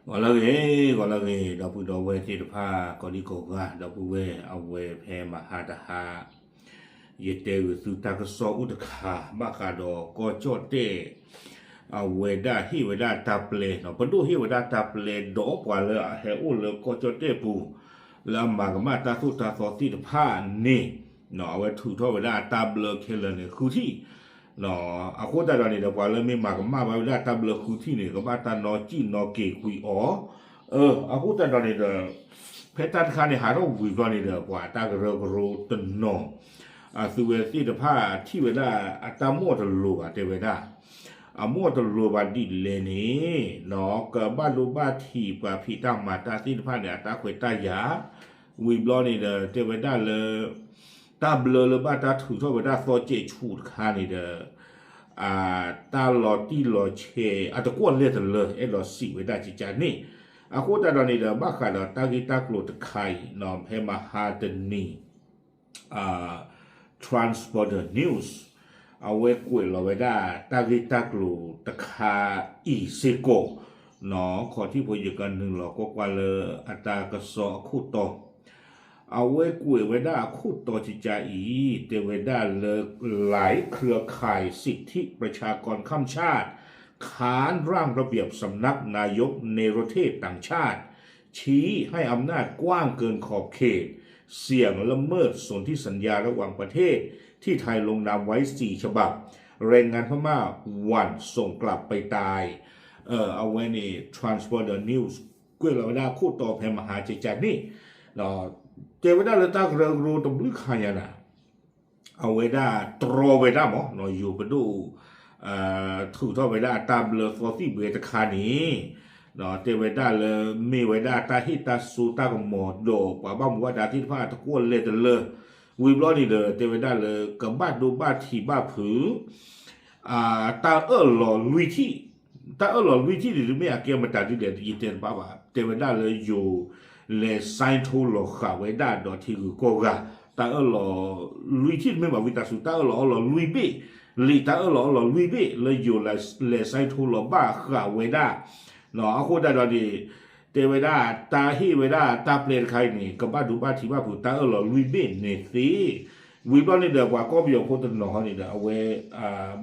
ဂီၤလၢအဂ့ၤ, ဂီၤလၢအဂ့ၤ, ဒီပုၢ်ဒီဝဲၢ်သ့ၣ်တဖၣ် ကိးဒံကိးဂၤ, ဒီပုၢ်ဝဲၢ်အဝဲဖဲမဟါတဟါ, ယတဲဂုာ်သုတၢ်ကစီၣ်အိၣ်တခါ ဘၣ်ဃးဒီးကီၢ်ကၠီၣ်တဲၣ် အဝဲဒၣ်ဟ့ၣ်ဝဲဒၣ်တၢ်ပျဲ, ပဒိၣ်ဟ့ၣ်ဝဲဒၣ်တၢ်ပျဲဒီးပှၤလၢအဟဲအိၣ်လၢကီၢ်ကၠီၣ်တဲၣ်ပူၤ လၢအမၤကမၣ်တၢ်သိၣ်တၢ်သီသ့ၣ်တဖၣ်န့ၣ်, အဝဲထုးထီၣ်ဝဲဒၣ်အတၢ်ဘျၢခဲလၢာ်န့ၣ် ဃုထံၣ် အဃိသတးဒီးန့ၣ်ဒီး ပှၤလၢမ့ၢ်မၤကမၣ်ဘၣ်ဝဲဒၣ်တၢ်ဘျၢဃုထံၣ်န့ၣ် ကဘၣ်တၢ်နီၣ်စံၣ်နီၣ်က့ၤကွံာ်အီၤ. အဃိသတးဒီးန့ၣ်ဒီး ဖဲတၢ်တခါန့ၣ် ဟးထီၣ်ဝံၤဘျီန့ၣ်ဒီး ပှၤတၢ်ကရၢကရိတနီၤ အသုဝဲသ့ၣ်တဖၣ်ထံၣ်ဝဲဒၣ်အတၢ်မိၣ်တလိၤဘၣ် တဲဝဲဒၣ်, အမိၣ်တလိၤဘၣ်ဒ်လဲၣ်န့ၣ်, ကဘၣ်ဒိဘၣ်ထံးပှၤဖံးတၢ်မၤတၢ်သ့ၣ်တဖၣ်န့ၣ် အတၢ်ခွဲးတၢ်ယာ်, ဝံၤဘျီန့ၣ်ဒီး တဲဝဲဒၣ်လၢ တၢ်ဘျၢလၢဘၣ်တၢ်ထုးထီၣ်ဝဲဒၣ်သီကဲးဆူၣ်တခါန့ၣ်ဒီး တၢ်လီၤတံၢ်လီၤဆဲး အတကွီၣ်လဲၢ်တလၢ အဲၣ်ဒိးစံးဝဲဒၣ်ကကန့ၣ်, အဃိသတးဒီးန့ၣ်ဒီး ဘၣ်ဃးဒီးတၢ်ဂ့ၢ်တၢ်ကျိၤတခါအံၤ ဖဲမဟါတနံၤ Transporter News အဝဲကွဲးလီၤဝဲဒၣ်တၢ်ဂ့ၢ်တၢ်ကျိၤတခါအံၤစ့ၢ်ကီး, ခီၣ်ထံးဖိယကနုာ်လီၤကွၢ်ကွၢ်လၢအတၢ်ကစီၣ်အခိၣ်တီ အဝဲကွဲးဝဲဒၣ်အခိၣ်တီကကအံၤ တဲဝဲဒၣ်လၢ หลายเครือข่ายสิทธิประชากรข้ามชาติ ค้านร่างระเบียบสำนักนายกเนรเทศต่างชาติ ชี้ให้อำนาจกว้างเกินขอบเขต เสี่ยงละเมิดสนธิสัญญาระหว่างประเทศ ที่ไทยลงนามไว้สี่ฉบับ แรงงานพม่าหว่านส่งกลับไปตาย အဝဲန့ၣ် Transporter News ကွဲးလီၤဝဲဒၣ်ခိၣ်တီဖဲမဟါကကန့ၣ်, တဲဝဲဒၣ်လၢတၢ်ကရၢကရိတဘျုးခါညါန့ၣ် အဝဲဒၣ်တြီဝဲဒၣ်မး ယိၤပဒိၣ် ထုးထီၣ်ဝဲဒၣ်အတၢ်ဘျၢသီသံၣ်ဘှဲတခါန့ၣ်, တဲဝဲဒၣ်လၢမ့ၢ်ဝဲဒၣ်တၢ်ဟ့ၣ်တၢ်စိတၢ်ကမီၤဒီးပှၤဘၣ်မူဘၣ်ဒါသ့ၣ်တဖၣ်အတကွီၣ်လဲၢ်တလၢ, ဝံၤဘျီန့ၣ်ဒီး တဲဝဲဒၣ်လၢကဘၣ်ဒိဘၣ်ထံးဘၣ်ဖုး တၢ်အၢၣ်လီၤလွံၢ်ထံၣ်, တၢ်အၢၣ်လီၤလွံၢ်ထံၣ်န့ၣ် မ့ၢ်အကဲမတၤဒ်လဲၣ် ယတဲတဘၣ်ဘၣ်, တဲဝဲဒၣ်လၢယိၤ လဲၤဆဲးထိလီၤဃာ်ဝဲဒၣ်ဒီးထံဂုၤကီၢ်ဂၤ, တၢ်အၢၣ်လီၤလွံၢ်ထံၣ်တမ့ၢ်ဘၣ်ဝံသးစူၤ တၢ်အၢၣ်လီၤအီလီၤလွံၢ်ဘ့ၣ်, လံာ်တၢ်အၢၣ်လီၤအီလီၤလွံၢ်ဘ့ၣ် လၢယိၤလဲၤဆဲးထိလီၤဘၣ်ဃာ်ဝဲဒၣ်, အဃိသတးဒီးန့ၣ် တဲဝဲဒၣ်တၢ်ဟ့ၣ်ဝဲဒၣ်တၢ်ပျဲတခါအံၤန့ၣ် ကဘၣ်ဒိဘၣ်ထံးဘၣ်ဖုးတၢ်အၢၣ်လီၤလွံၢ်ဘ့ၣ်န့ၣ်သ့, ဝံၤဘျီန့ၣ်ဒီးပှၤကီၢ်ပယီၤဖိတနီၤဟီန့ၣ်ဒီး အဝဲ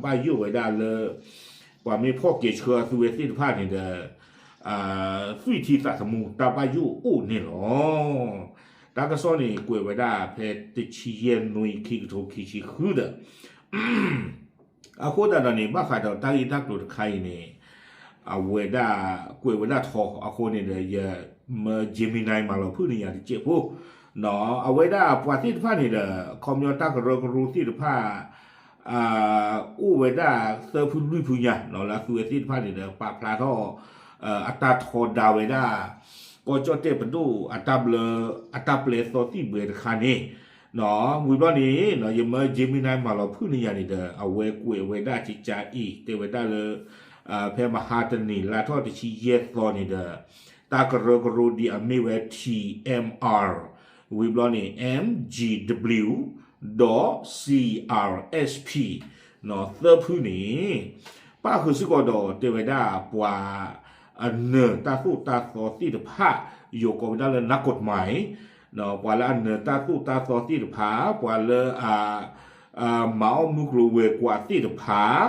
ဘၣ်ယိၣ်ဝဲဒၣ်လၢ ပှၤမ့ၢ်ဖီၣ်က့ၤဆှၢအသုဝဲသ့ၣ်တဖၣ်န့ၣ်ဒီး သွံၣ်ထံသးသမူတၢ်ဘၣ်ယိၣ်အိၣ်န့ၣ်လီၤ. တၢ်ကစီၣ်န့ၣ်ကွဲးဝဲဒၣ်ဖဲတဆံယဲၢ်နွံ ခံကထိခံဆံဃုဒီး အဃိသတးဒီးန့ၣ် ဘၣ်ဃးဒီးတၢ်ဂ့ၢ်တၢ်ကျိၤတခါအံၤန့ၣ် အဝဲဒၣ်ကွဲးဝဲဒၣ်ထီအဃိန့ၣ်ဒီး ယမၢ Gemini မၤလီၤဖုၣ်န့ၢ်ယၤတစဲးဖိ, အဝဲဒၣ်ပှၤသ့ၣ်တဖၣ်န့ၣ်ဒီး ခီပညီတၢ်ကရၢကရိသ့ၣ်တဖၣ် အိၣ်ဝဲဒၣ်သၢဖုလွံၢ်ဖုညါ လၢအသုဝဲသ့ၣ်တဖၣ်န့ၣ်ဒီး ပာ်ဖျါထီၣ် အတၢ်ထီဒါဝဲဒၣ် ကီၢ်ကၠီၣ်တဲၣ်ပဒိၣ်အတၢ်ဘျၢ အတၢ်ပျဲသီသံၣ်ဘှဲတခါန့ၣ်, ဝံၤဘျီန့ၣ် ယမၢ Gemini မၤလီၤဖုၣ်န့ၢ်ယၤန့ၣ်ဒီး အဝဲကွဲးဝဲဒၣ်ကကအံၤ တဲဝဲဒၣ်လၢ ဖဲမဟါတနံၤ လါထီၣ်တဆံယဲၢ်သီန့ၣ်ဒီး တၢ်ကရၢကရိဒ်အမ့ၢ်ဝဲ T M R ဝံၤဘျီန့ၣ် M G W ဒီး C R S P သၢဖုန့ၣ် ပၣ်ဃုာ်စ့ၢ်ကီးဒီးတဲဝဲဒၣ်ပှၤ အနၢၤတၢ်သိၣ်တၢ်သီသ့ၣ်တဖၣ် ယိၤကိးဝဲဒၣ်လၢ นักกฎหมาย ပှၤလၢအနၢၤတၢ်သိၣ်တၢ်သီသ့ၣ်တဖၣ် ပှၤလၢအ မၤအီၣ်မုၢ်ကျိၤဝဲၤကွာ်သ့ၣ်တဖၣ်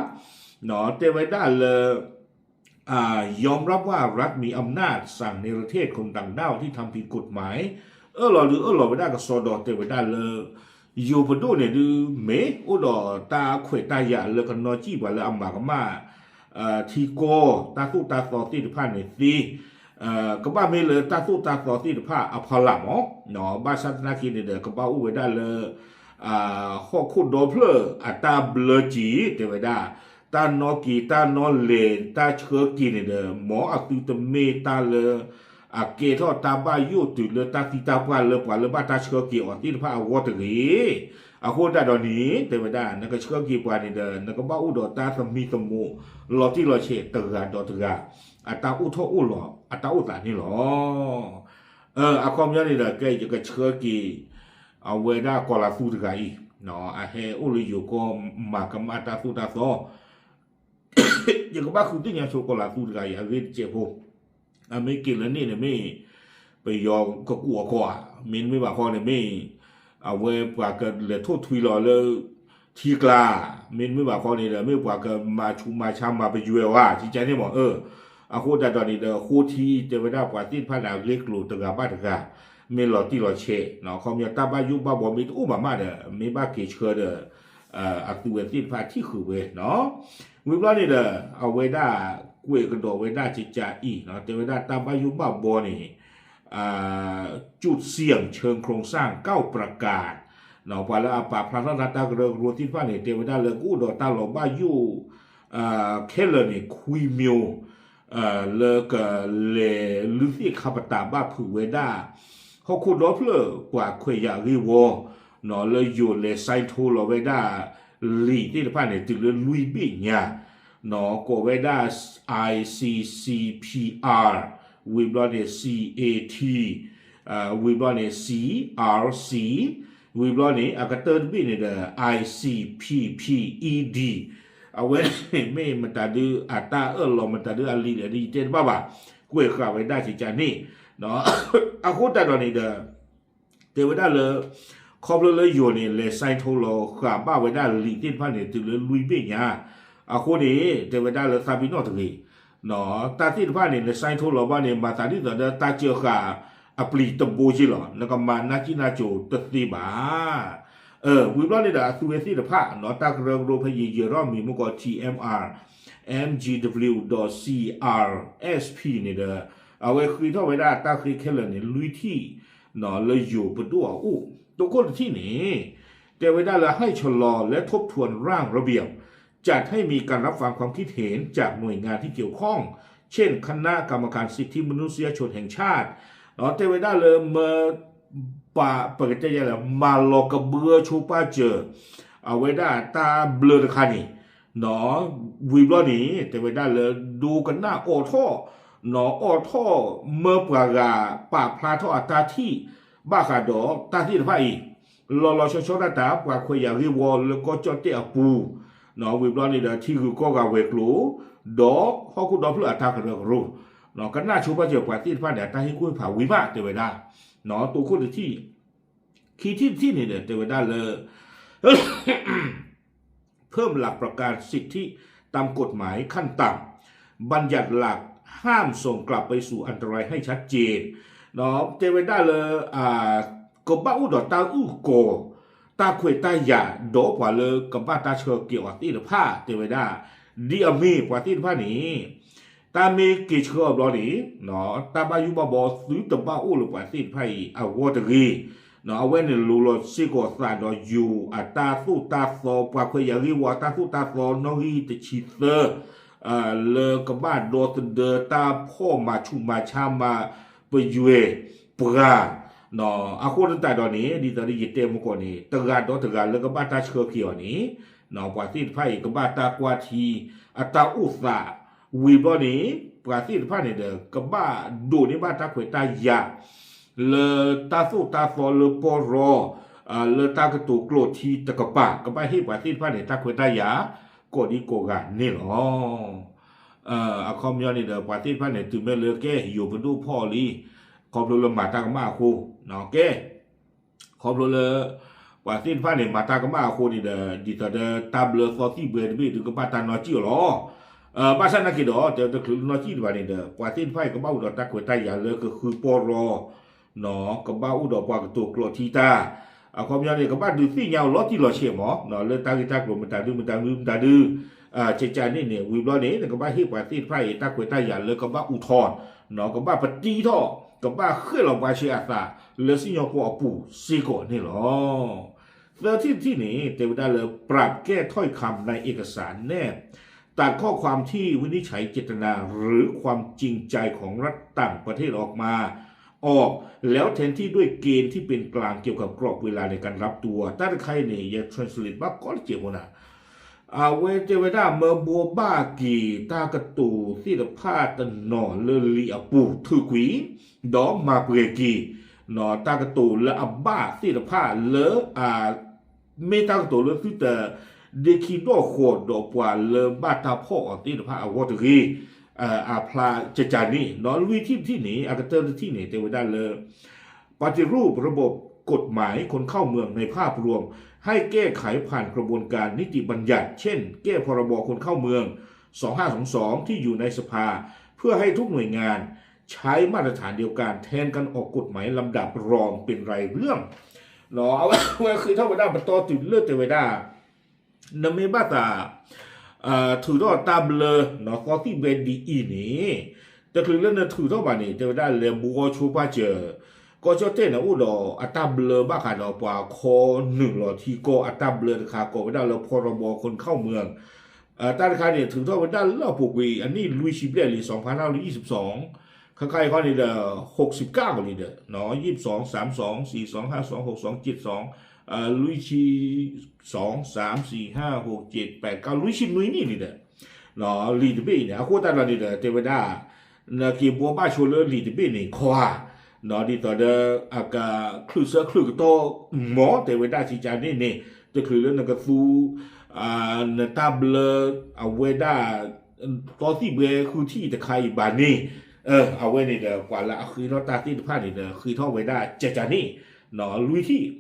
တဲဝဲဒၣ်လၢ ยอมรับว่ารัฐมีอำนาจสั่งเนรเทศคนต่างด้าวที่ทำผิดกฎหมาย အၢၣ်လီၤဒုးအၢၣ်လီၤဝဲဒၣ်ကစီဒီးတဲဝဲဒၣ်လၢ ယိၤပဒိၣ်န့ၣ်ဒုး မ့ၢ်အိၣ်ဒီးတၢ်ခွဲးတၢ်ယာ်လၢကနီၣ်စံၣ်ပှၤလၢအမၤကမၣ် ထံကီၢ်တၢ်သိၣ်တၢ်သီသ့ၣ်တဖၣ်န့ၣ်သ့ ကဘၣ်မ့ၢ်လၢတၢ်သိၣ်တၢ်သီသ့ၣ်တဖၣ်အဖီလာ်မး, ဘၣ်ဆၣ်သနာ်က့န့ၣ်ဒီး ကဘၣ်အိၣ်ဝဲဒၣ်လၢ ဟီၣ်ခိၣ်ဒီဖျၢၣ်အတၢ်ဘျၢက့ၤ တဲဝဲဒၣ် တၢ်နီၣ်က့ၤတၢ်နီၣ်လဲၤတၢ်ဆှၢက့ၤန့ၣ်ဒီး မ်အသုတမ့ၢ်တၢ်လၢ အကဲထီၣ်တၢ်ဘၣ်ယိၣ်တုၤလၢတၢ်သံတၢ်ပှၢ်လၢပှၤလၢဘၣ်တၢ်ဆှၢက့ၤအီၤသ့ၣ်တဖၣ်အဂီၢ်တဂ့ၤ. အဃိသတးဒီးန့ၣ် တဲဝဲဒၣ် နကဆှၢက့ၤပှၤန့ၣ်ဒီး နကဘၣ်အိၣ်ဒီးတၢ်သမံသမိး လီၤတံၢ်လီၤဆဲးတဂၤဒီးတဂၤ အတၢ်အိၣ်ထီၣ်အိၣ်လီၤ အတၢ်အိၣ်သးန့ၣ်လီၤ. အခီပညီန့ၣ်ဒီး ကဲယကဆှၢက့ၤ အဝဲဒၣ်ကီၤလၤသူတဂၤအံၤ အဟဲအိၣ်လၢယိၤကီၢ်မၤကမၣ်တၢ်သိၣ်တၢ်သီ ယကဘၣ်ဃုသ့ၣ်ညါဆိကီၤလၤသူတဂၤအံၤ အဂ့ၢ်တစဲးဖိ, အမ့ၢ်က့ၤလၢန့ၣ်န့ၣ်မ့ၢ် ပယီၤကကူးအီၤကီးဧါ, မ့တမ့ၢ်ဘၣ်ဃီန့ၣ်မ့ၢ် အဝဲပှၤကလဲၤထိၣ်ထွံလီၤလၢ ထံကျါ, မ့တမ့ၢ်ဘၣ်ဃီန့ၣ်ဒီး မ့ၢ်ပှၤကမၤဆူးမၤဆါမၤပယွဲအီၤဧါ ကကန့ၣ်မး အဃိသတးဒီးန့ၣ်ဒီး ဃိထံတဲဝဲဒၣ်ပှၤသ့ၣ်တဖၣ်န့ၣ် အဂ့ၢ်ကျိၤတဂၤဘၣ်တဂၤ မ့ၢ်လီၤတံၢ်လီၤဆဲး, ခီပညီတၢ်ဘၣ်ယိၣ်ဘၣ်ဘီမ့ၢ်တအိၣ်ဘၣ်မးဒီး မ့ၢ်ဘၣ်က့ၤဆှၢဒီး အသုဝဲသ့ၣ်တဖၣ်ထံၣ်ဃုာ်ဝဲနီၤ. ဝံၤဘျီန့ၣ်ဒီး အဝဲဒၣ်ကွဲးကဒီးဝဲဒၣ်ကကးအံၤ တဲဝဲဒၣ်တၢ်ဘၣ်ယိၣ်ဘၣ်ဘီန့ၣ် จุดเสี่ยงเชิงโครงสร้างเก้าประการ ပှၤလၢအပာ်ဖျါထီၣ်တၢ်တၢ်ကရၢကရိသ့ၣ်တဖၣ်န့ၣ် တဲဝဲဒၣ်လၢကအိၣ်ဒီးတၢ်လီၤဘၣ်ယိၣ် ခဲလၢာ်န့ၣ် ခွံမျိုး လၢကလဲၤလုၢ်သ့ၣ်ခါပတာ်ဘၣ်ဖုးဝဲဒၣ် ဟီၣ်ခိၣ်ဒီဖျၢၣ်ပှၤခွဲးယာ်ဂ့ၢ်ဝီ လၢယိၤလဲၤ sign ထိလီၤဝဲဒၣ် လံာ်သ့ၣ်တဖၣ်န့ၣ် တုၤလၢလွံၢ်ဘ့ၣ်ညါ ကိးဝဲဒၣ် I C C P R ဝံၤဘျီန့ၣ် C A T ဝံၤဘျီန့ၣ် C R C ဝံၤဘျီန့ၣ် အကတၢၢ်တဘ့ၣ်န့ၣ်ဒီး I C P P E D အဝဲန့ၣ်မ့ၢ်မတၤဒုအတၢ်အၢၣ်လီၤ မတၤဒုအလံာ်လဲၣ်ဒ်ယတဲတဘၣ်ဘၣ်, ကွဲးဃာ်ဝဲဒၣ်ကကးန့ၣ် အဃိသတးဒီးန့ၣ်ဒီး တဲဝဲဒၣ်လၢ ခီဖျိလၢယိၤန့ၣ် လဲၤ sign ထိလီၤဃာ်ဘၣ်ဝဲဒၣ်လံာ်သ့ၣ်တဖၣ်န့ၣ် တုၤလၢလွံၢ်ဘ့ၣ်ညါ, အဃိန့ၣ် တဲဝဲဒၣ်လၢသးပ့ၤနီၣ်တဂ့ၤ, တၢ်သ့ၣ်တဖၣ်န့ၣ် လဲၤ sign ထိလီၤဘၣ်န့ၣ် မၤသးဒ်သိးဒီးတၢ်စၢဃာ်အပျံၤတဘိက့လီၤ, နကမၤနၢ်ကံၣ်နၢ်ကိၤတသ့ဘၣ်. ဝံၤဘျီန့ၣ်ဒီးအသုဝဲသ့ၣ်တဖၣ် တၢ်ကရၢကရိဖဲယံာ်ယံာ်ထီၣ်မံၤမ့ၢ်ကီး T M R, M G W ဒီး C R S P န့ၣ်ဒီး အဝဲဃ့ထီၣ်ဝဲဒၣ်တၢ်ဃ့ခဲလၢာ်န့ၣ် လွံၢ်ထံၣ် လၢယိၤပဒိၣ်အအိၣ်, တိခိၣ်တထံၣ်န့ၣ် တဲဝဲဒၣ်လၢ ให้ชะลอและทบทวนร่างระเบียบ จัดให้มีการรับฟังความคิดเห็นจากหน่วยงานที่เกี่ยวข้อง เช่นคณะกรรมการสิทธิมนุษยชนแห่งชาติ တဲဝဲဒၣ်လၢမ ပကတဲယလဲၣ် မၤလီၤကဘၢဆိပာ်စၢၤ အဝဲဒၣ်တၢ်ဘျၢတခါန့ၣ် ဝံၤဘျီန့ၣ် တဲဝဲဒၣ်လၢ ဒိကနၣ်အိးထီၣ် နီၢ်အိးထီၣ်မၢပှၤဂၤပာ်ဖျါထီၣ်အတၢ်ထံၣ် ဘၣ်ဃးဒီးတၢ်သ့ၣ်တဖၣ်အံၤ လီၤလီၤဆီဆီဒၣ်တၢ် ပှၤခွဲးယာ်ဂ့ၢ်ဝီလၢကီၢ်ကၠီၣ်တဲၣ်အပူၤ ဝံၤဘျီန့ၣ်ဒီး ထံဂုၤကီၢ်ဂၤဝဲၤကျိၤ ဒီးဟီၣ်ခိၣ်ဒီဖျၢၣ်အတၢ်ကရၢကရိ ကနၣ်ဆိပာ်စၢၤပှၤသ့ၣ်တဖၣ်န့ၣ် အတၢ်ဟ့ၣ်ကူၣ်ဟ့ၣ်ဖးဝံၤမး တဲဝဲဒၣ် တိခိၣ်တထံၣ် ခံထံၣ်တထံၣ်န့ၣ်ဒီး တဲဝဲဒၣ်လၢ เพิ่มหลักประกันสิทธิตามกฎหมายขั้นต่ำ บัญญัติหลักห้ามส่งกลับไปสู่อันตรายให้ชัดเจน တဲဝဲဒၣ်လၢ ကဘၣ်အိၣ်ဒီးတၢ်အုၣ်ကီၤ တၢ်ခွဲးတၢ်ယာ် ဒီးပှၤလၢကဘၣ်တၢ်ဆှၢက့ၤအီၤသ့ၣ်တဖၣ် တဲဝဲဒၣ် ဒ်အမ့ၢ်ပှၤသ့ၣ်တဖၣ်န့ၣ် တၢ်မ့ၢ်က့ၤဆှၢအီၤဘျီန့ၣ် တၢ်ဘၣ်ယိၣ်ဘၣ်ဘီသုတဘၣ်အိၣ်လၢပှၤသ့ၣ်တဖၣ်အံၤအဂီၢ်တဂ့ၤ, အဝဲန့ၣ်လိၤလီၤစ့ၢ်ကီးသးဒီးယိၤအတၢ်သိၣ်တၢ်သီ ပှၤခွဲးယာ်ဂ့ၢ်ဝီတၢ်သိၣ်တၢ်သီနီၣ်ဂံၢ်တဆံသၢ လၢကဘၣ်ဒီသဒၢတၢ်ဖီၣ်မၤဆူးမၤဆါမၤပယွဲပှၤ အဃိသတးဒီးန့ၣ် ဒ်သိးဒီးယတဲမ့ၢ်ကီးန့ၣ် တဂၤဒီးတဂၤလၢကဘၣ်တၢ်ဆှၢက့ၤအီၤန့ၣ် ပှၤသ့ၣ်တဖၣ်အံၤ ကဘၣ်တၢ်ကွၢ်ထံအတၢ်အိၣ်သး ဝံၤဘျီန့ၣ် ပှၤသ့ၣ်တဖၣ်န့ၣ်ဒီး ကဘၣ်ဒိးန့ၢ်ဘၣ်တၢ်ခွဲးတၢ်ယာ် လၢတၢ်သိၣ်တၢ်သီလၢပီၢ်ရီ လၢတၢ်ကတိၤကျိာ်ထံတကပၤ ကဘၣ်ဟ့ၣ်ပှၤသ့ၣ်တဖၣ်န့ၣ် တၢ်ခွဲးတၢ်ယာ် ကိးဒံကိးဂၤန့ၣ်လီၤ. အခီပညီန့ၣ်ဒီး ပှၤသ့ၣ်တဖၣ်န့ၣ် တုၤမ့ၢ်လၢကဲ ယိၤပဒိၣ်ဖီၣ်လံ ခီဖျိလၢမၤတၢ်ကမၣ်အဃိ ကဲ ခီဖျိလၢ ပှၤသ့ၣ်တဖၣ်န့ၣ် မၤတၢ်ကမၣ်အဃိန့ၣ်ဒီး ဒ်သိးဒီးတၢ်ဘျၢသီသံၣ်ဘှဲတဘ့ၣ်ဒုးကဘၣ်တၢ်နီၢ်ကံၣ်အီၤလီၤ. ဘၣ်ဆၣ်နာ်က့ၤဒီး တဲတချုးလၢနီၢ်ကံၣ်တဘၣ်န့ၣ်ဒီး ပှၤသ့ၣ်တဖၣ်အံၤကဘၣ်အိၣ်ဒီးတၢ်ခွဲးတၢ်ယာ်လၢကဃုပီၢ်ရီ ကဘၣ်အိၣ်ဒီးပှၤကတိၤကျိာ်ထံတၢ် အခီပညီန့ၣ် ကဘၣ်ဒုးသ့ၣ်ညါအီၤလီၤတံၢ်လီၤဆဲးမး လၢတၢ်ဂ့ၢ်တၢ်ကျိၤမတၤဒု မတၤဒု မတၤဒု ကကန့ၣ်န့ၣ် ဝံၤဘျီန့ၣ် နကဘၣ်ဟ့ၣ်ပှၤသ့ၣ်တဖၣ်အံၤ တၢ်ခွဲးတၢ်ယာ်လၢကဘၣ်အူထီၣ် ကဘၣ်ပတံထီၣ် ကဘၣ်ဃဲၣ်လီၤပှၤဆံးအသး လၢစံၣ်ညီၣ်ကွီၢ်အပူၤစ့ၢ်ကီးန့ၣ်လီၤ. သၢထံၣ်တထံၣ်န့ၣ် တဲဝဲဒၣ်လၢ ปรับแก้ถ้อยคำในเอกสารแนบ ตัดข้อความที่วินิจฉัยเจตนาหรือความจริงใจของรัฐต่างประเทศออกมา ออก แล้วแทนที่ด้วยเกณฑ์ที่เป็นกลางเกี่ยวกับกรอบเวลาในการรับตัว တၢ်တခါအံၤန့ၣ် ယ translate ဘၣ်ကီးတစဲးဖိနၤ အဝဲတဲဝဲဒၣ် မၢဘှီဘၣ်က့ၤတၢ်ကတိၤသ့ၣ်တဖၣ်တနီၤလၢလံာ်အပူၤ ထုးကွံာ် ဒီးမၤပှဲၤက့ၤ တၢ်ကတိၤလၢအဘၣ်သ့ၣ်တဖၣ်လၢ မ့ၢ်တၢ်ကတိၤလၢသုတဒ့ခံဒီၣ်ဃီၤဒီးပှၤလၢဘၣ်တၢ်ဖီၣ်အီၤသ့ၣ်တဖၣ်အဂီၢ်တဂ့ၤ. အဖျါကကန့ၣ် နီၢ်လွံၢ်ထံၣ်တထံၣ်န့ၣ် အကတၢၢ်တထံၣ်န့ၣ် တဲဝဲဒၣ်လၢ ปฏิรูประบบกฎหมายคนเข้าเมืองในภาพรวม ให้แก้ไขผ่านกระบวนการนิติบัญญัติ เช่น แก้พรบคนเข้าเมือง สองห้าสองสอง ที่อยู่ในสภา เพื่อให้ทุกหน่วยงานใช้มาตรฐานเดียวกันแทนการออกกฎหมายลำดับรองเป็นรายเรื่อง အဝဲဃ့ထီၣ်ဝဲဒၣ်ပတီၢ်တုၤလၢတဲဝဲဒၣ် နမ့ၢ်ဘၣ်သး ထုးထီၣ်တၢ်ဘျၢ သီသံၣ်ဘှဲဒ်အံၤန့ၣ် တချုးလၢနထုးထီၣ်ဘၣ်န့ၣ် တဲဝဲဒၣ်လဲၤဘှီဆိပာ်စၢၤ ကီၢ်ကၠီၣ်တဲၣ်န့ၣ် အိၣ်ဒီးအတၢ်ဘျၢဘၣ်ဃးဒီးပှၤခီနုာ်လီၤထံကီၢ်အတၢ်ဘျၢတခါ ကိးဝဲဒၣ်လၢ พรบคนเข้าเมือง တၢ်တခါန့ၣ် ထုးထီၣ်ဝဲဒၣ်လၢအပူၤကွံာ် အနံၣ်လွံၢ်ဆံဘျဲၣ်လံ สองพันห้าร้อยยี่สิบสอง ခါခါအံၤခီန့ၣ်ဒီး หกสิบเก้าလံဒီး ยี่สิบสอง สามสอง สี่สอง ห้าสอง หกสอง เจ็ดสอง လွံၢ်ဆံ สอง สาม สี่ ห้า หก เจ็ด แปด เก้า လွံၢ်ဆံနွံနံၣ်န့ၣ်ဒီး လံာ်တဘ့ၣ်အံၤန့ၣ် အဃိသတးဒီးန့ၣ်ဒီး တဲဝဲဒၣ် နက့ၤဘှီဘၣ်ဆိလၢလံာ်တဘ့ၣ်န့ၣ်ခီဧါ ဒ်သိးဒီး အကချုးဆၢချုးကတီၢ်မ့ၢ် တဲဝဲဒၣ်စံကါန့ၣ်န့ၣ် တချုးလၢနကသူ နတၢ်ဘျၢ အဝဲဒၣ် သီသံၣ်ဘှဲဃုထံၣ်တခါအံၤဘၣ်န့ၣ် အဝဲန့ၣ်ဒီး ပှၤလၢအဃ့ထီၣ်တၢ်သ့ၣ်တဖၣ်န့ၣ်ဒီး ဃ့ထီၣ်ဝဲဒၣ်ကကန့ၣ် လွံၢ်ထံၣ်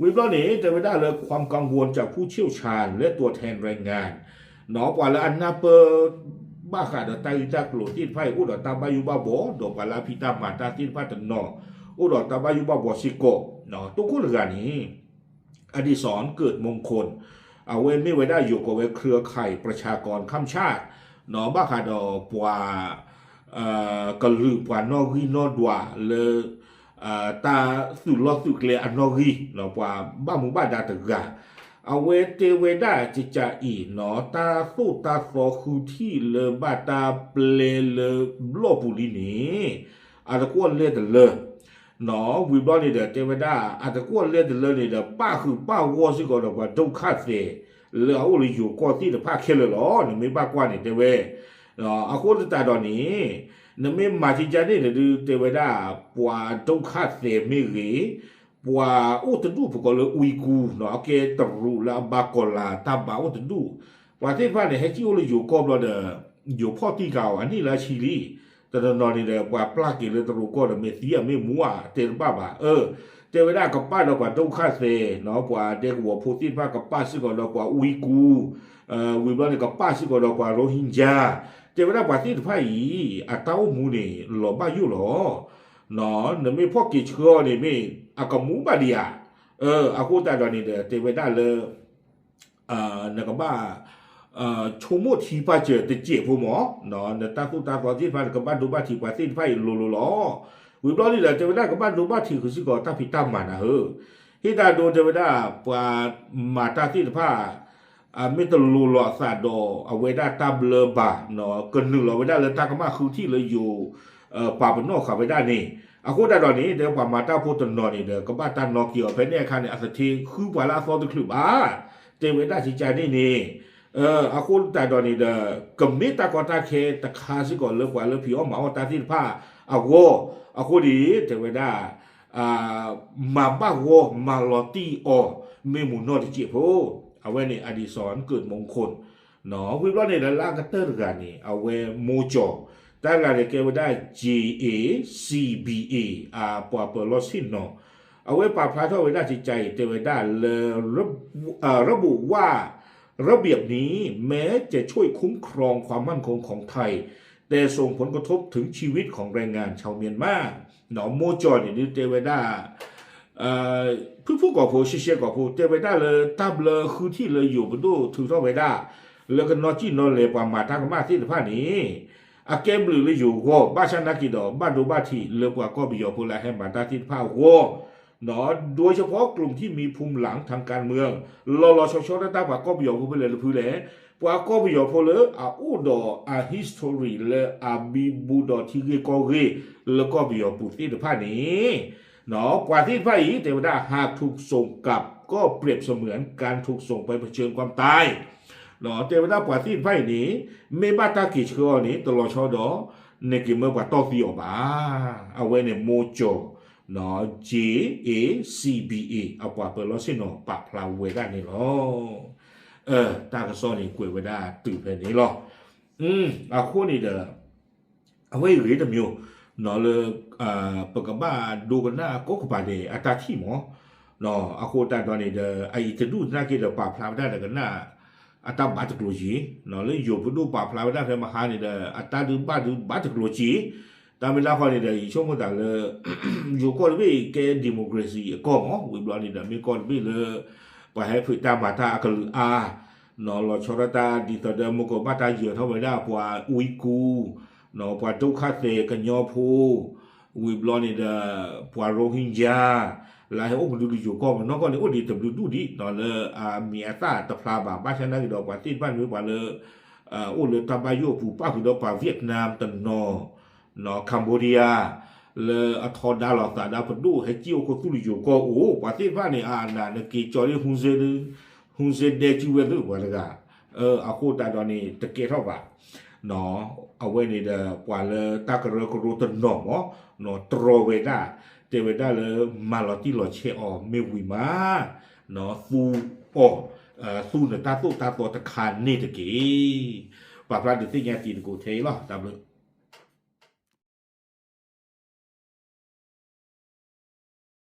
ဝံၤဘျီန့ၣ် တဲဝဲဒၣ်လၢ ความกังวลจากผู้เชี่ยวชาญและตัวแทนแรงงาน ပှၤလၢအနၢ်ပၢၢ် ဘၣ်ဃးဒီးတၢ်ဂ့ၢ်တၢ်ကျိၤသ့ၣ်တဖၣ်အံၤ အိၣ်ဒီးတၢ်ဘၣ်ယိၣ်ဘၣ်ဘှီ ဒီးပှၤလၢအဖံးတၢ်မၤတၢ်သ့ၣ်တဖၣ်တနီၤ အိၣ်ဒီးတၢ်ဘၣ်ယိၣ်ဘၣ်ဘှီစ့ၢ်ကီး တိခိၣ်တဂၤန့ၣ် အဒံၣ်စီၣ်ကၢးမူခိၣ် အဝဲမ့ၢ်ဝဲဒၣ်ယိၤကိးဝဲ เครือข่ายประชากรข้ามชาติ ဘၣ်ဃးဒီးပှၤ ကလုာ်ပှၤနီၣ်ဂံၢ်နီၣ်ဒွးလၢ တၢ်သုးလီၢ်သုးကျဲအနီၣ်ဂံၢ် ပှၤဘၣ်မူဘၣ်ဒါတဂၤ အဝဲတဲဝဲဒၣ်ကကးအံၤ တၢ်သိၣ်တၢ်သီဃုထံၣ်လၢဘၣ်တၢ်ပျဲလၢဘျီၣ်ပူၤလံန့ၣ် အတကွီၣ်လဲတလၢ ဝံၤဘျီန့ၣ်ဒီး တဲဝဲဒၣ် အတကွီၣ်လဲတလၢန့ၣ်ဒီး ပၣ်ဃုာ်ပၣ်ဂီၢ်စ့ၢ်ကီးဒီးပှၤဒုက္ခသည် လၢအအိၣ်လၢယိၤကီၢ်သ့ၣ်တဖၣ်ခဲလၢာ်လီၤ. နမ့ၢ်ဘၣ်ကွၢ်န့ၣ်တဲဝဲ အဃိသတးဒီးန့ၣ် နမ့ၢ်မၤကကးန့ၣ်ဒီး တဲဝဲဒၣ် ပှၤဒုက္ခသည်မ့ၢ်ဂ့ၤ ပှၤအိၣ်တဒူၣ်ပကိးလၢ Uyghur အကဲတရူးလၢအဘၣ်ကီၤလၤတၢ်ဘၣ်အိၣ်တဒူၣ် ပှၤသ့ၣ်တဖၣ်န့ၣ် ဟဲကံၣ်အိၣ်လၢယိၤကီၢ်ဘျီဒီး ယိၤဖီၣ်တံၢ်ကၤအီၤ အနံၣ်လၢဆံလံ တနီၤနီၤန့ၣ်ဒီး ပှၤပျၢ်က့ၤလၢတရူးကီၢ်ဒီး မ့ၢ်သံအမ့ၢ်မူဧါ တဲတဘၣ်ဘၣ် အၢ တဲဝဲဒၣ်ကပၣ်ဒီးပှၤဒုက္ခသည် ပှၤဒဲကဝီၤဖိသ့ၣ်တဖၣ်ကပၣ်စ့ၢ်ကီးဒီးပှၤ Uyghur ဝံၤဘျီန့ၣ် ကပၣ်စ့ၢ်ကီးဒီးပှၤ Rohingya တဲဝဲဒၣ်ပှၤသ့ၣ်တဖၣ်အံၤ အတၢ်အိၣ်မူန့ၣ် လီၤဘၣ်ယိၣ်လီၤ. နမ့ၢ်ဖီၣ်က့ၤဆှၢအီၤန့ၣ်မ့ၢ် အကမူဘၣ်ဒံးဧါ အဃိသတးဒီးန့ၣ်ဒီး တဲဝဲဒၣ်လၢ နကဘၣ် ဆိကမိၣ်ထံပာ်စၢၤတစဲးဖိမး နတၢ်သိၣ်တၢ်သီသ့ၣ်တဖၣ် နကဘၣ်ဒိဘၣ်ထံးပှၤသ့ၣ်တဖၣ်အံၤလိၤလိၤလီၤ. ဝံၤဘျီန့ၣ်ဒီး တဲဝဲဒၣ်ကဘၣ်ဒိဘၣ်ထံးဃုာ်စ့ၢ်ကီးတၢ်ဖံးတၢ်မၤနၤဧၢ, ဟ့ၣ်တၢ်ဒိတဲဝဲဒၣ် ပှၤမၤတၢ်သ့ၣ်တဖၣ် မ့ၢ်တလိၤလီၤအသးဒီးအဝဲဒၣ်တၢ်ဘျၢဘၣ် ကနုာ်လီၤဝဲဒၣ်လၢတၢ်ကမၣ်ဃုထံၣ်လၢယိၤ ပာ်ပနီၣ်ဃာ်ဝဲဒၣ်န့ၣ် အဃိသတးဒီးန့ၣ် တဲပှၤမၤတၢ်ဖိတနီၤန့ၣ်ဒီး ကဘၣ်တၢ်နီၣ်က့ၤအီၤ ဖဲန့ၣ်အခါန့ၣ် အသထ့ဃုပှၤလၢအသီတချုးဘၣ် တဲဝဲဒၣ်ကကန့ၣ်န့ၣ် အဃိသတးဒီးန့ၣ်ဒီး ကမ့ၢ်တၢ်ကီတၢ်ခဲတခါစ့ၢ်ကီးလၢပှၤလၢဖံးအီၣ်မၤအီၣ်တၢ်သ့ၣ်တဖၣ်အဂီၢ် အဃိန့ၣ် တဲဝဲဒၣ် မၤဘၣ်ဂီၢ်မၤလီၤတံၢ်အီၤ မ့ၢ်မူနီၢ်တစဲးဖိ အဝဲန့ၣ် အဒံၣ်စီၣ်ကၢးမူခိၣ် ဝံၤဘျီန့ၣ်ဒီးလၢအကတၢၢ်တဂၤန့ၣ် အဝဲမိၢ်ကၠီၤ တၢ်တဂၤန့ၣ်ကဲဝဲဒၣ် J A C B A အပှၤပၢၤလီၢ်ဆ့ၣ်နီၤ အဝဲပာ်ဖျါထီၣ်ဝဲဒၣ်ကကအံၤ တဲဝဲဒၣ်လၢ ระบุว่าระเบียบนี้แม้จะช่วยคุ้มครองความมั่นคงของไทย แต่ส่งผลกระทบถึงชีวิตของแรงงานชาวเมียนมา မိၢ်ကၠီၤန့ၣ်ဒုးတဲဝဲဒၣ် ဖုၣ်ဖုၣ်ကိာ်ဖိ ရှဲရှဲကိာ်ဖိ တဲဝဲဒၣ်လၢတၢ်ဘျၢဃုထံၣ်လၢယိၤပဒိၣ်ထုးထီၣ်ဝဲဒၣ် လၢကနီၣ်စံၣ်နီၣ်လဲၤပှၤမၤတၢ်ကမၣ်သ့ၣ်တဖၣ်န့ၣ် အကဲဘျုးလၢယိၤဂီၢ် ဘၣ်ဆၣ်နာ်က့ၤဒီး ဘၣ်ဒိဘၣ်ထံးလၢပှၤကီၢ်ပယီၤဖိလၢအဟဲမၤတၢ်သ့ၣ်တဖၣ်အဂီၢ် โดยเฉพาะกลุ่มที่มีภูมิหลังทางการเมือง လီၤလီၤဆီဆီလၢတၢ်ပှၤကီၢ်ပယီၤဖိဖဲလဲၣ်တဖုလဲၣ် ပှၤကီၢ်ပယီၤဖိလၢအအိၣ်ဒီးအ history လၢအဘံဘူဒီးထံဂ့ၢ်ကီၢ်ဂ့ၢ် လၢကီၢ်ပယီၤပူၤသ့ၣ်တဖၣ်န့ၣ် ပှၤသ့ၣ်တဖၣ်အံၤ တဲဝဲဒၣ် หากถูกส่งกลับก็เปรียบเสมือนการถูกส่งไปเผชิญความตาย တဲဝဲဒၣ်ပှၤသ့ၣ်တဖၣ်အံၤန့ၣ် မ့ၢ်ဘၣ်တၢ်က့ၤဆှၢအီၤန့ၣ် တလီၤဆီဒီး နက့ၤမၢပှၤတီၢ်သံအီၤဘၣ်. အဝဲန့ၣ်မိၢ်ကၠီၤ J A C B A အပှၤပၢၤလီၢ်ဆ့ၣ်နီၤ ပာ်ဖျါဝဲဒၣ်န့ၣ်လီၤ. တၢ်ကစီၣ်န့ၣ်ကွဲးဝဲဒၣ်တုၤဖဲန့ၣ်လီၤ. အဃိန့ၣ်ဒီး အဝဲအံၤဂ့ၤတမံၤ လၢ ပကဘၣ်ဒိကနၣ်ကိးကပၤဒဲးအတၢ်ထံၣ်မး. အဃိသတးဒီးန့ၣ်ဒီး အအံၤတဒူၣ်သနာ်က့ဒီး ပာ်ဖျါဝဲဒၣ်ဒီးကနၣ် အတၢ်ဘါတကျိၤက့ၤ, လၢယိၤပဒိၣ်ပာ်ဖျါဝဲဒၣ်ဖဲမဟါန့ၣ်ဒီး အတၢ်ဒုးဘၣ်ဒုးဘါတကျိၤက့ၤ, တၢ်မ့ၢ်လၢခီန့ၣ်ဒီး ယဆိကမိၣ်သးလၢ ယိၤကီၢ်တဘ့ၣ်ကဲ democracy အကီၢ်မး, ဝံၤဘျီန့ၣ်ဒီး မ့ၢ်ကီၢ်တဘ့ၣ်လၢ ပှၤဟဲဖုးတၢ်မၤတၢ်အကလုာ်အါ လီၤဆီဒၣ်တၢ်ဒ်သိးဒီး မုၢ်ကီၢ်ဘၣ်တၢ်ယၢၤထီၣ်ဝဲဒၣ်ပှၤဝံကူ ပှၤဒိခါသဲးကညီဖိ ဝံၤဘျီန့ၣ်ဒီး ပှၤရိဟ့ကၠါ လၢဟဲအိၣ်ကဒုလၢယိၤကီၢ်မနီၢ်ကီၢ်န့ၣ် အိၣ်ဒံးတဘျုးဒူၣ်ဒံး လၢအမံၤအသၣ်တဖျါဘၣ် ဘၣ်ဆၣ်နာ်က့ဒီး ပှၤသ့ၣ်တဖၣ်န့ၣ်မ့ၢ်ပှၤလၢ အိၣ်လၢတၢ်ဘၣ်ယိၣ်အပူၤ ပၣ်ဃုာ်ဒီးပှၤ Vietnam တနီၤ Cambodia လၢအထီဒါလိာ်သးဒီးပဒိၣ်ဟဲက့ၣ်အိၣ်ခိၣ်သူၣ်လၢယိၤကီၢ်အိၣ် ပှၤသ့ၣ်တဖၣ်န့ၣ် အနၢ်နက့ၤကၠီလၢ ဟုံးစဲဒဲကၠူဝဲသ့ၣ်ပှၤတဂၤ အဃိသတးဒီးန့ၣ် တကဲထီၣ်ဘၣ် အဝဲန့ၣ်ဒီး ပှၤလၢတၢ်ကရၢကရိတနီၤမး တြီဝဲဒၣ် တဲဝဲဒၣ်လၢ မၤလီၤတံၢ်လီၤဆဲးအီၤမ့ၢ်ဝံၤမး သူအီၤ သူနတၢ်သိၣ်တၢ်သီတခါန့ၣ်တက့ၢ်. ပာ်ဖျါဒုးသ့ၣ်ညါတံၤသကိးထဲအံၤလီၤ. တၢ်ဘျုး